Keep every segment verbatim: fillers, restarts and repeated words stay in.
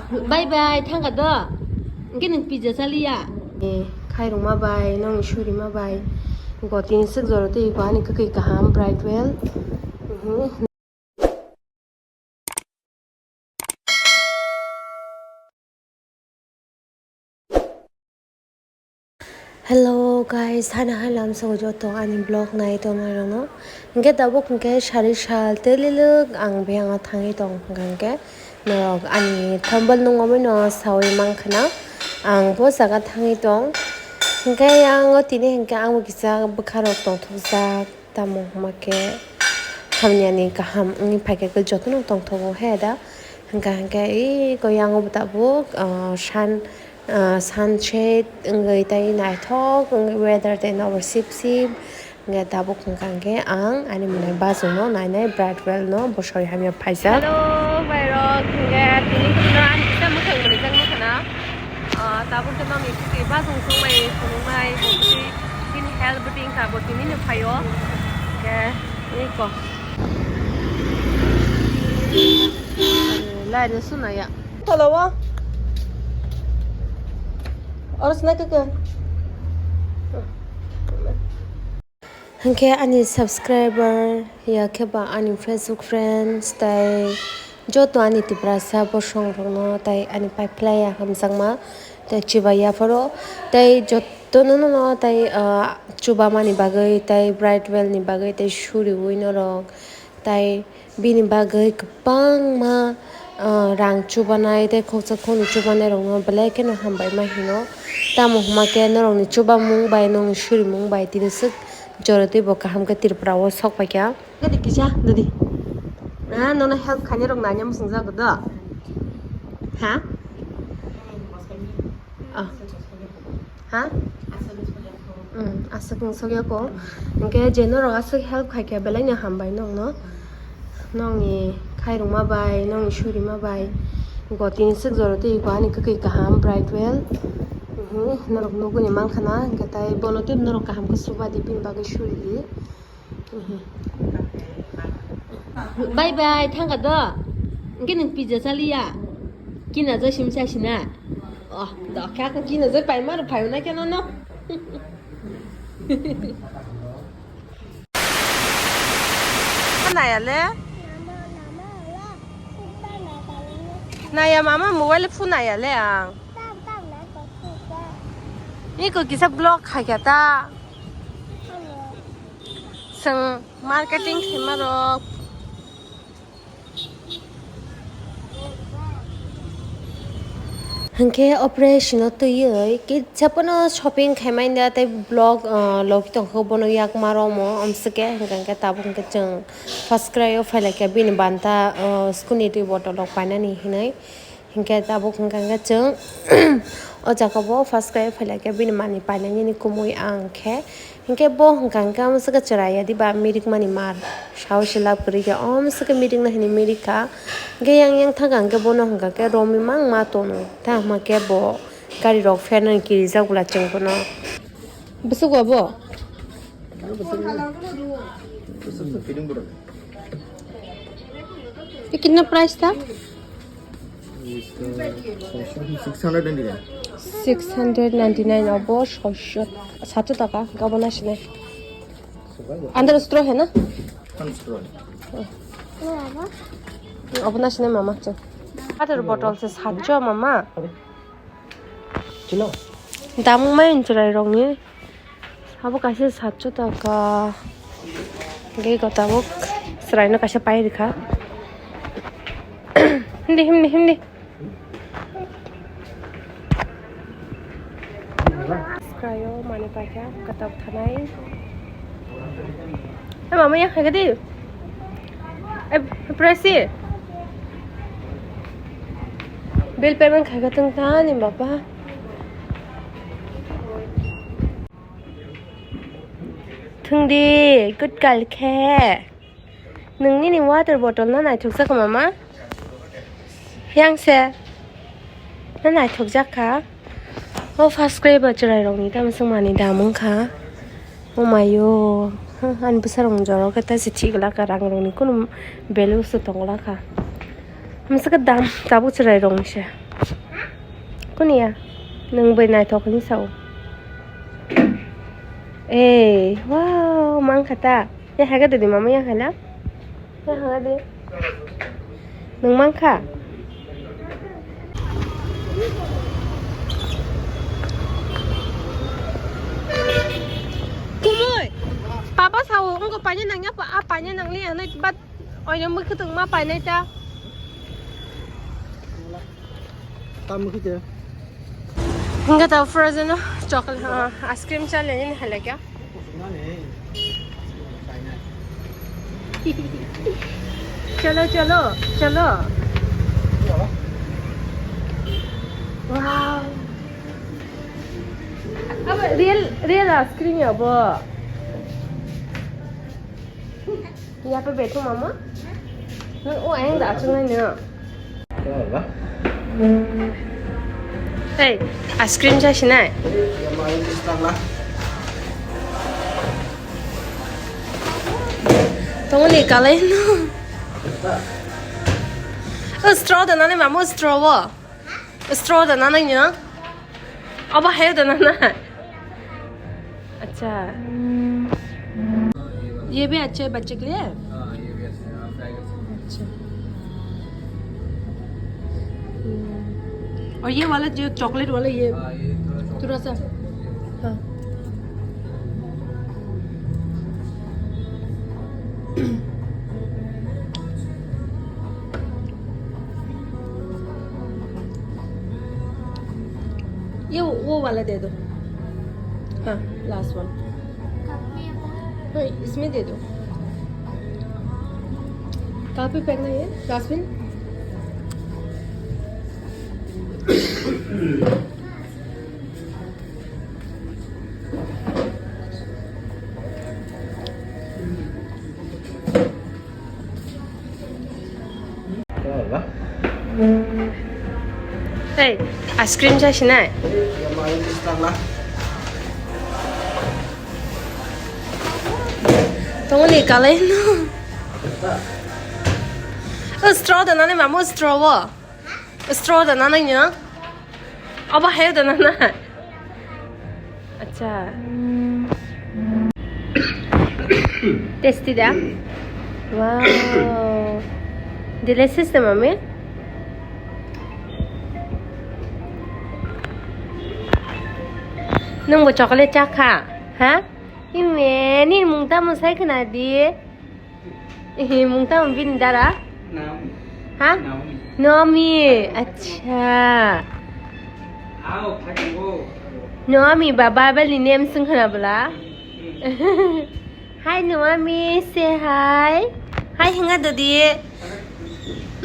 Bye bye, thangka do. Hwnkhe nwng pizza chaliya? Eh, khairokma bai, nongni surima bai. Gotini swk jora twi ko ani kwkwi kaham, bright well. Mhm. Hello guys, hana hai lamsao joto ani vlog nai tongnai rokno. Hwnkhe tabuk hwnkhe sari sal twlilwk ang biyang o thangwi tong hwnkha hwnkhe norok ani thumbnail nungmano sawi mankha na ang bo jaga thangwi tong. Hwnkhe yang o tini hwnkhe ang bo kisa bwkha rok tongthokjak. Tamo hwnkhe hamyani kaham wngwi phaikhe jotono tongthogo he da. Hwnkha hwnkhe eko yango bo tabuk, ah, sun, ah, sunset wngwi tei naithok wngwi weather tei nokbar sip sip. Hwnkhe tabuk hwnkha hwnkhe ang ani mwnai bajongno nainai bright well no bosori hamya phaijak. Hello, bairok, hwnkhe tini no ani kisa mwkhang rijak mwkhana. Ah, tabuk khe nokni kwtwi bajong chwngmai phunuknai, bo kwtwi bini health bwtwi wngkha, bo tini no phaio. Khe, eko. Light no swnaya. Tolo o. Oro swnai khe khe. Hwnkhe ani subscriber ya khe ba ani Facebook friends tei joto ani Tiprasa bosong rokno tei ani pai phlai ya hamjakma tei chibai yapharo tei jotono no tei, ah, chubamani bagwi tei bright well ni bagwi tei suriwi norok tei bini bagwi kwbangma, ah, rang chubanai tei khoksa khoknwi chubanairokno belai kheno hambai ma hino. Tamo hwnkhe norokni chubamung bai, nokni surimung bai tini swk jora twi bo kaham khe Tripura o sok paikha. Dadi kisa, dadi. Ah, nono help khainai rok nanya muchungjago do? Ha? Ah. Ha? Mm, aswk wng sokya ko. Hwnkhe je norok aswk help khaikha belai no hambai nokno. Nokni khairokma bai, nokni surima bai. Gotini swk jora twi ko ani kwkwi kaham bright well. Mhm, norok nugwi ni mankha na, hwnkhe tai bono tei norok kaham khe suba di bini bagwi suri di. Bye bye, thangka do. Hwnkhe nwng pizza chaliya? Kina jai simi chasina? Oh, do khe ako kina jai paima rw phaio na khe nono. Naya le? Naya mama mobile phone naya le ang. Iko kisa vlog khai kha ta. Chwng marketing khaima rok. Hwnkhe operation o twiwi kisa phano shopping khaimani da tei vlog, ah, logi tongkha bono yakma romo amswkhe hwnkhe tabuk hwnkhe chwng first cry o phailaikha bini banta, ah, skuni twi bottle rok painani hinwi. Hinkhe tabuk hwnkha khe chwng o jaga bo first khe phailai khe bini manwi painani kumui ang khe. Hinkhe bo hwnkha khe omo se khe chwrai ya diba mirik mani mar. Sao se lab kwrwi khe omo se khe mirik nahini mirik kha. Hinkhe yang yang thangkha hinkhe bono hwnkha khe romwi mang ma tonwi. Tamo khe bo gari rok phernani kirijak bwla chwng bono. Bwswk bo? Ye kitna price tha? Six hundred ninety nine. Six hundred ninety nine obo soisho, satsho taka, gabo nasinai. Andar straw hai na? Obo nasinai mama chwng. Water bottle se satsho mama. Chilo. Dam wngmai chwrai rokni. Abo kaisa satsho taka. Tei gota bo chwraino kaisa pai rikha. Hindi, hindi, hindi. Skrayo mani paikha, katok thanai. Eh, mama, yang khaikha di. Eh, presi. Bill payment khaikha tong ta ni baba. Thung di, good girl khe. Nwng nini water bottle no naithok jak mama? Yang se. No naithok jak kha. O first khe bo chwrai rokni tamo swng mani dam wng kha. O mayo. Ani bwsa rok ni jora khe ta se thik glak kha, rang rok ni kunu value se tong glak kha. Masa khe dam tabuk chwrai rok ni se. Kunia, nwng bai naithok hinwi sao. Ei, wow, mankha ta. Ya haga de mama ya hala. Ya haga de. Nwng mankha? Kumui. Papa sao, wngko paina nangya, pa, a paina nangli, ano, but, oino mui khwtwng ma painai ta. Tamo khite. Hingke ta frozen o chocolate, ah, ice cream chale ni halakya. Chalo, chalo, chalo. Wow. Abo real, real ice cream ya bo. Ya pe betu mama. Nung o ayang da achung nai no. Hey, ice cream sa sinai. Tongoni kalai no. O straw da nani mama, o straw o. Straw da nani no. Abo hai da nana. अच्छा। ये भी अच्छा है बच्चे के लिए? हाँ, ये भी अच्छा है, हाँ, फ्राई कर सकते हैं। अच्छा। हम्म। और ये वाला जो चॉकलेट वाला, ये हाँ, ये थोड़ा चॉकलेट थोड़ा सा। हाँ। ये वो वाला दे दो। हाँ, लास्ट वन। हाँ, इसमें दे दो। कहाँ पे फेंकना है, dustbin? Hey, ice cream sa sinai? Tongoni kalai no. O straw da nani mama, o straw o. Straw da nani no. Abo hai da nana. Acha. Tasty da? Wow. Delicious da, mami. Nwng bo chocolate cha kha, ha? Ime, ni mung tamo sai khna di. Ehe, mung tamo bini dara? Naomi. Ha? Naomi. Naomi, acha. Ao, phaikhe bo. Naomi ba Bible ni name swng khna bwla. Hmm, hmm. Hi, Naomi, say hi. Hi, hinga dodi.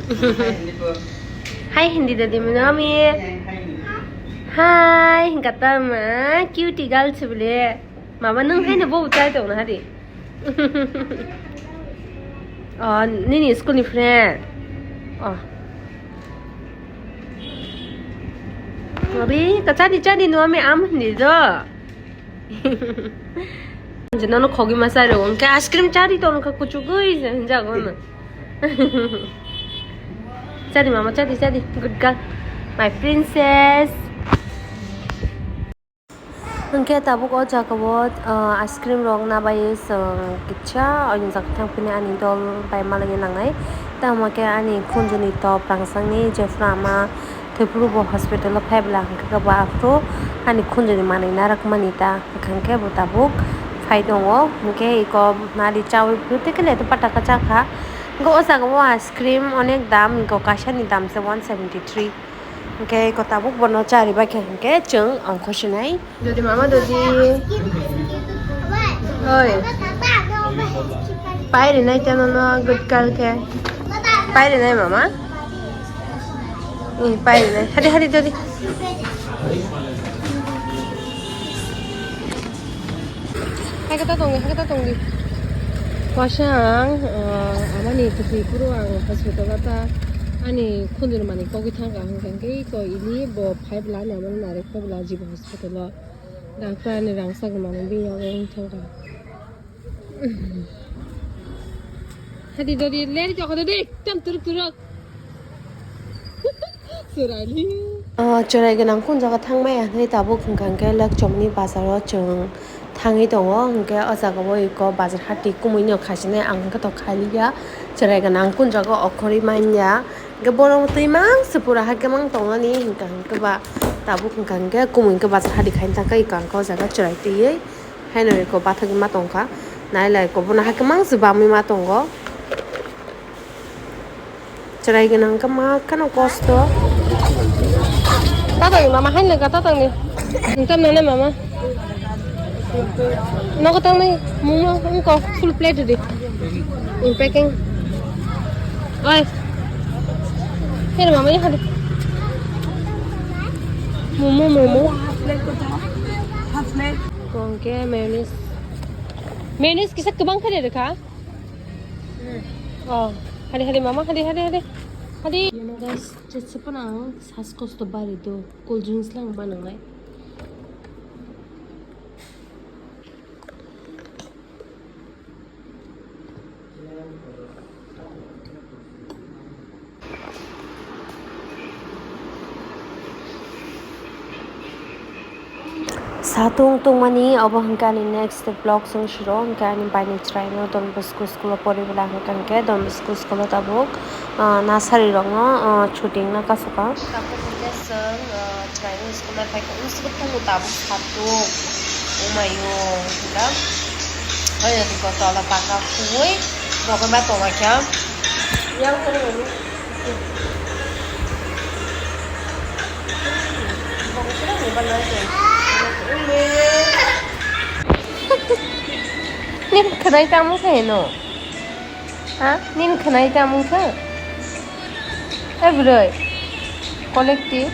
Hi, hindi bo. Hi, hindi dodi, Naomi. Hi, hi, hindi. Hi, hinga tama, cutie girl chubule. Mama, nwng haino bo chai tong na hari. Oh, nini school ni friend. Oh. Abi, ka chadi chadi no ami am hindi do. Jeno no khogi masai ro, ke ice cream chadi to no ka kuchugui jago no. Chadi mama, chadi, chadi. Good girl. My princess. Hwnkhe tabuk o jaga o, ah, ice cream rok nabai chwng kisa o jagao thang phini ani dol bai malai nangnai. Tamo khe ani khunjuni top rangchakni jephru ama thwiphurubo hospital o phai bwla hwnkhe bo aphuru ani khunjuni manwi narwkmani ta hwnkhe bo tabuk phai tongo. Hwnkhe eko nari chaui phuru tei khe naitugwi pataka chakha. Hwnkhe o jaga o ice cream onek dam, hwnkhe kaisa ni dam se one seventy three. Hwnkhe eko tabuk bono chari bai khe hwnkhe chwng ongkho sinai. Dodi mama dodi. Oi. Pai rinai teno no good girl khe. Pai rinai mama. Ih, pai rinai. Hadi, hadi, dodi. Hai kata tongdi, hai kata tongdi. Waisa ang, ah, amani kwthwi phuru ang hospital o ta ani khunjwini manwi kogwi thangkha hwnkhe ko ili bo phai bwla ani amani narwk phai bwla jibo hospital o. Doctor ani rangchak mani biya o wng thangkha. Hadi dodi leri joko dodi tam turuk turuk. Surali. Ah, chwrai gwnang kun jaga thangmaya hwnwi tabuk hwnkha hwnkhe Lakchomni bazaro chwng thangwi tongo, hwnkhe o jaga o eko bazar hati kumui no khaisinai ang hwnkhe to khailia chwrai gwnang kun jaga okhorwi manya, hwnkhe bono twi mang se pura hakhe mang tongmani hwnkha hwnkhe ba tabuk hwnkha hwnkhe kumui hwnkhe bazar hati khaina thangkha eko ang o jaga chwrai twiwi haino eko bathagwi ma tongkha nailai eko bono hakhe mang se bamwi ma tongo. Chwrai gwnang khe ma kheno kosto. Tatoni mama hai nang ka tatoni. Tam nang mama. Nogo tang nai mumo ungko full plate di. In packing. Oi. Here mama ya hadi. Mumo mumo. Half plate ko tha. Half plate. Kongke mayonnaise. Mayonnaise kisa kwbang khe de kha. Oh, hadi hadi mama, hadi hadi hadi. Hadi. Guys, jesa phano ang saskosto bari do, cold drinks lang ma nangnai. Satung tungmani obo hwnkhe ani next vlog chwng suro hwnkhe ani baini chwraino Don Bosco school o poribwla hwnkhe hwnkhe Don Bosco school o tabuk, ah, nasari rokno, ah, chuti wngna kasukha. Tabuk hwnkhe chwng, ah, chwraino school o phaikha, wngsugo tongo tabuk satung wngmaio hwnkhe. Oya diko tola paka khugui rogwi ma tonglaikha. Yang kono mami. Nini khwnai tamo khe no? Ha? Nini khwnai tamo khe? Eh, bwrwi. Collective.